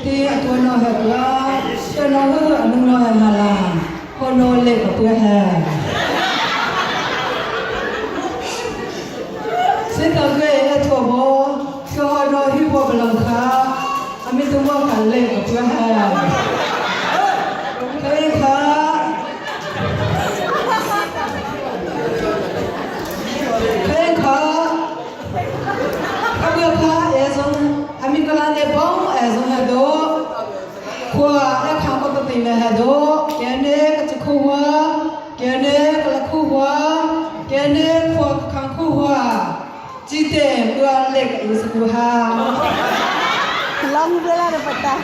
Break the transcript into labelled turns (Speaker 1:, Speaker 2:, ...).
Speaker 1: Ti a tuan no he tua, tuan no hu a nung no he hala, ho no le ka pua he. Sin tang ve e thua bo, thua ho no hi bo balang kha, ami tu mo kan le ka pua he. Kai kha Kai kha Kabia kha e zong ami kala ne bong e zong he do khua e khang ko te le he do ke ne ka chu khu hua ke ne ka la khu hua ke ne khua ka khang khu hua chi te bua le ka u sa ku ha
Speaker 2: Long bela na pata.